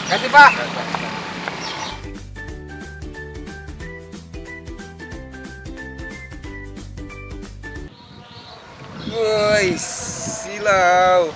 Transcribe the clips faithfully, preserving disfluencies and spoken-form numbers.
Kasih, Pak. Woi, silau.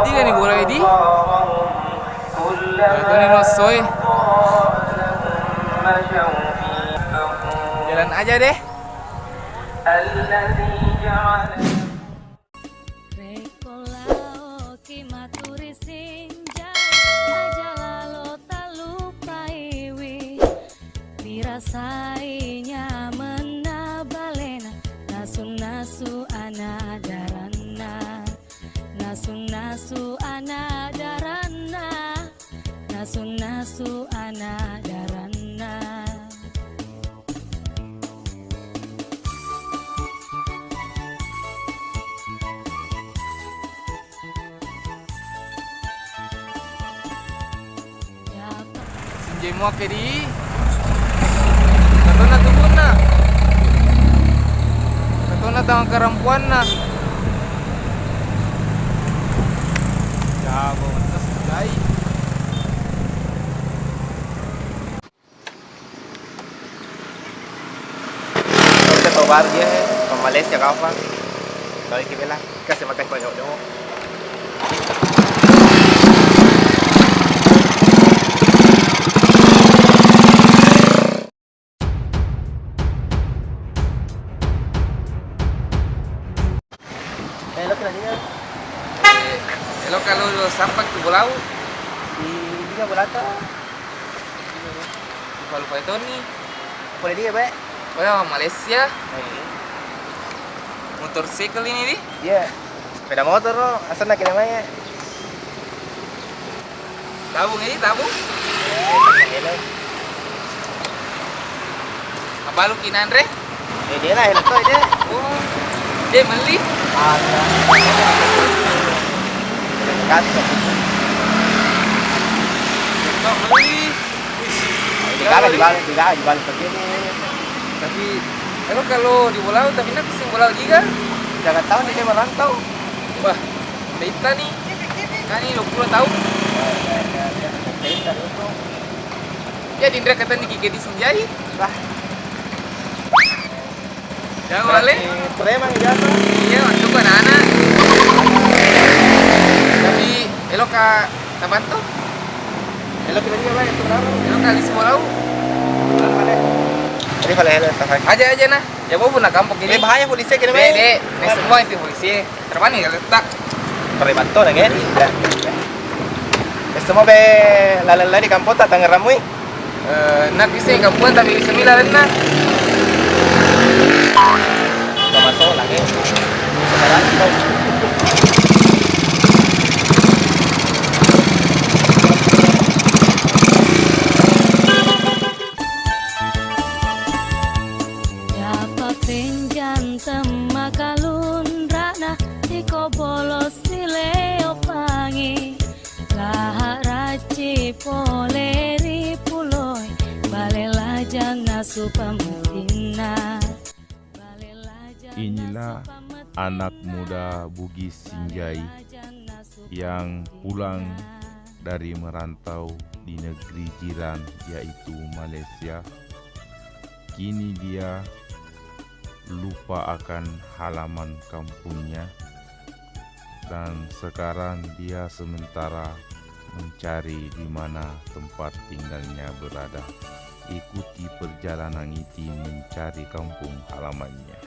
Tiga ni bola di. Kau ni no soy. Jalan aja deh. Rekko laoki maturi sinjai, aja lalo tallupaiwi. Dirasai nyamenna balena, nasu-nasu ana daranna, nasu-nasu ana daranna, nasu-nasu ana daranna. Sinjai muakke di. Katonna tubuhna. Katonna tangan karampuanna. Jago, terus sinjai. Kita tau baru dia, eh. Orang Malaysia kau apa? Kalau kita bela, kasih makan konyol dong. Eh, lo kenal dia? Eh, elo kalau sampai ke Bolau. Di tiga Bolata. Lupa-lupa itu nih. Boleh dia, Pak? Oh ya, Malaysia. Eh. Motorcycle ini, di? Iya. Sepeda motor, no. Asal nak kena main. Tabung ini, tabung. Iya, pakai helm. Apa lu kinanre? Eh, dia lah, helm tuh, dia. Oh, dia beli? Ada. Kacau. Dia beli. Wis. Digala, digala, digala, digala seperti ini. Tapi, emang kalau di Bolau, tapi nak pusing Bolau juga? Jangan tahu nih, dia merantau. Wah, cerita nih. Kan ini dua puluh tahun. Ya, ya, ya, ya, cerita dulu. Ya, Dindra kata nih, gigi di Sinjai. Wah. Ya, wale. Preman biasa. Iya, masuk ke anak-anak. Tapi, elo ka tabantu. Elo kita juga, Bang, itu berapa? Elo kali sekolah. Bulan mana? Jadi, kalau helm, tak. Aja, aja, nah. Ya, gua pernah kampung ini. Eh, bahaya polisi, kira. Dek, dek. Ini semua itu polisi. Termani ya letak. Preman to, nah, kan? Ya. Eh, semua be laleng-laleng di kampung tak tangerang mui. Eh, nak bisa kampung tapi bisa mila lenna. Sama so lagi. Sekarang kita. Yapappenjang temmakalunra'na, iko bolo sileopangi. Laha racci pole ri puloi, bale lajang nasu pamutinna. Inilah anak muda Bugis Sinjai yang pulang dari merantau di negeri jiran, yaitu Malaysia. Kini dia lupa akan halaman kampungnya, dan sekarang dia sementara mencari di mana tempat tinggalnya berada. Ikuti perjalanan Iti mencari kampung halamannya.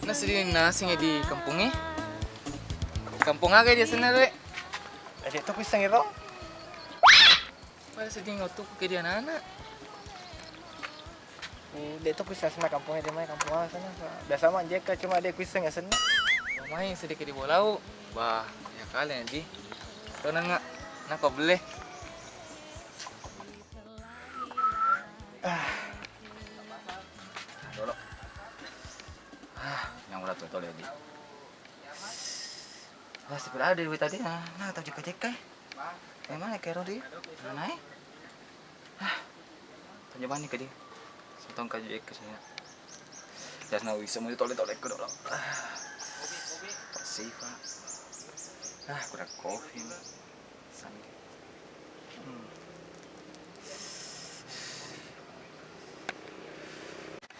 Nasiddi nasengngi di kampongnge. Kampong aga dia sebenarnya? De'to kuisseng ero. Pada seddi ngottuku ke dia anak-anak. Eh, de'to kuisseng asenna kampong e, de' mai kampong asenna. Biasa manjekka, cuma de' kuisseng asenna. Mai sedikit di bolau. Bah, ya kali nanti. Tonang nggak? Nako belle. Ah. Dolo. Ah, yang udah tuh tole di. Wah, sepeda ada duit tadi, nah, nah, tau jekka-jekka, eh. Memang ya, kero di. Mana, eh? Ah, tanya bani ke di. Sentong kaji jekka saya. Jas na wisa mau tole-tole ke dolo. Ah, bersih, Pak. Ah, kurang kopi, nih. Sami. Hmm.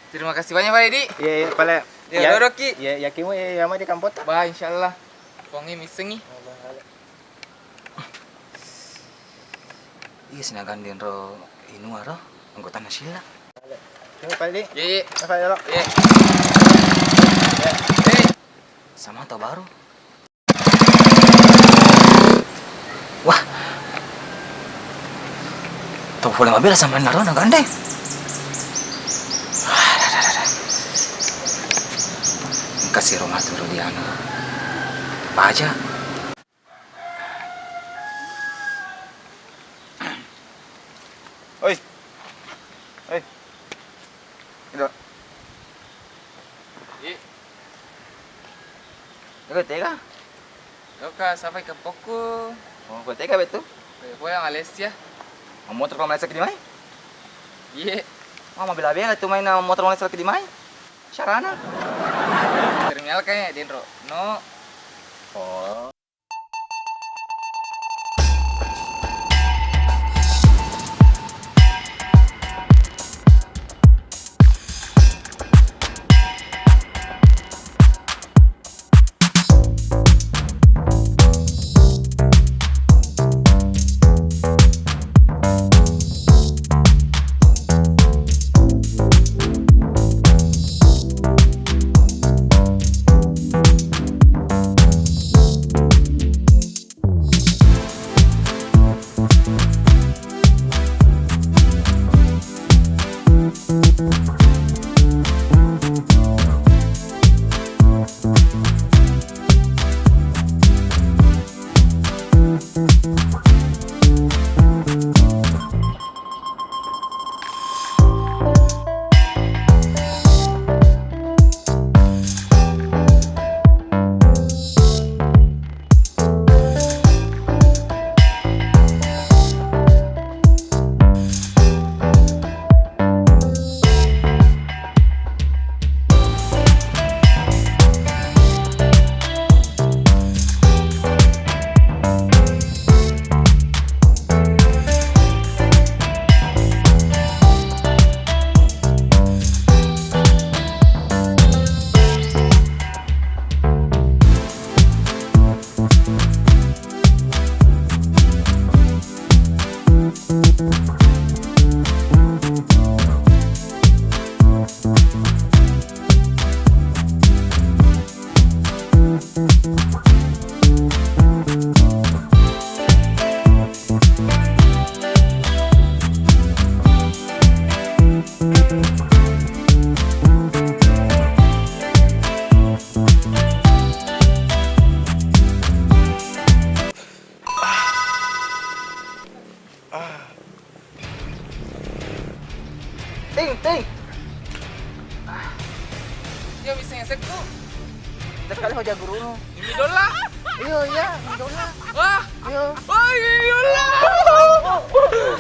Terima kasih banyak, Pak Edi. Iya, iya, pale. Ya, ya, doroki. Iya, yakimu, iya, iya, mah di kampota. Bah, insyaallah. Pongi missengi. Iya, sinagan denro inu aro anggota nasilla. Coba, Pak Edi. Iya, iya. Apa ya, lo? Iya. Iya. Sama tau baru. Wah. Tau pole mabela sama naro na gandeng. Engka siro matu ro di anu. Baja. Oi. Oi. Ido. Iya. Iko tega? Yoka, sapa ikepokku? Oh, ko tega betu? Eh, ko yang Malaysia. Motor ko Malaysia ke di mai? Iya. Mama bela-bela tu main motor Malaysia ke di mai. Sarana. Terminal kayak denro. No. Oh. Ting, ting. Iya, bisa ngesek tuh. Kita sekali mau jago dulu. Ini dola. Iya, iya, ini dola. Wah. Iya. Wah, ini dola.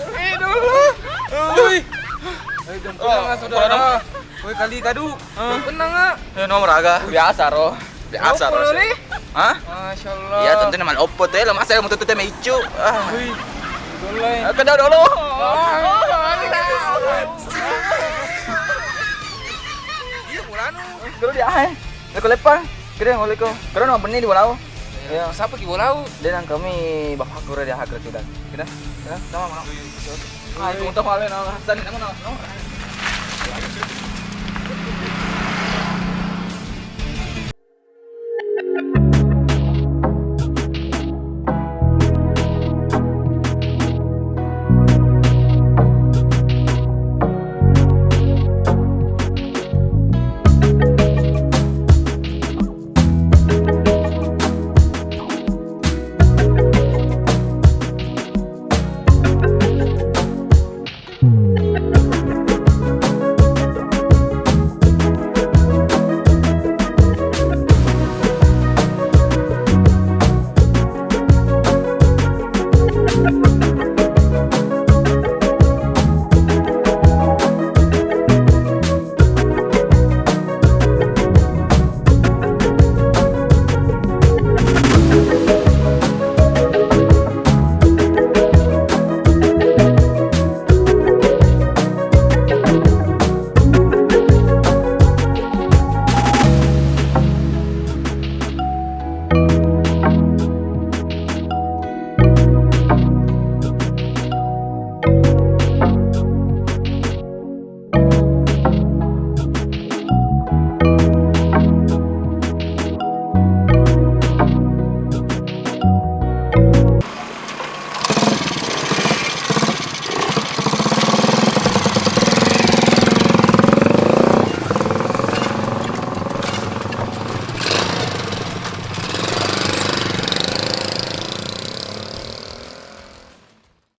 Ini dola. Woi. Eh, jemput nggak, saudara? Woi, kali kadu. Tenang, Kak. Eh, nomor aga. Biasa, ro. Biasa, ro. Hah? Masya Allah. Iya, tentu nama opo teh, lo masa mau tutup teh meicu. Ah. Wih. Dolai. Eh, kena dulu. Iya, mulanu. Dulu dia, hai. Aku lepang. Kira ngoleko. Kira nomor benih di bolau. Iya. Siapa di bolau? Dia nang kami bapak guru dia hak sudah. Kira. Kira sama mana? Hai, untung wale nama Hasan, nama nama.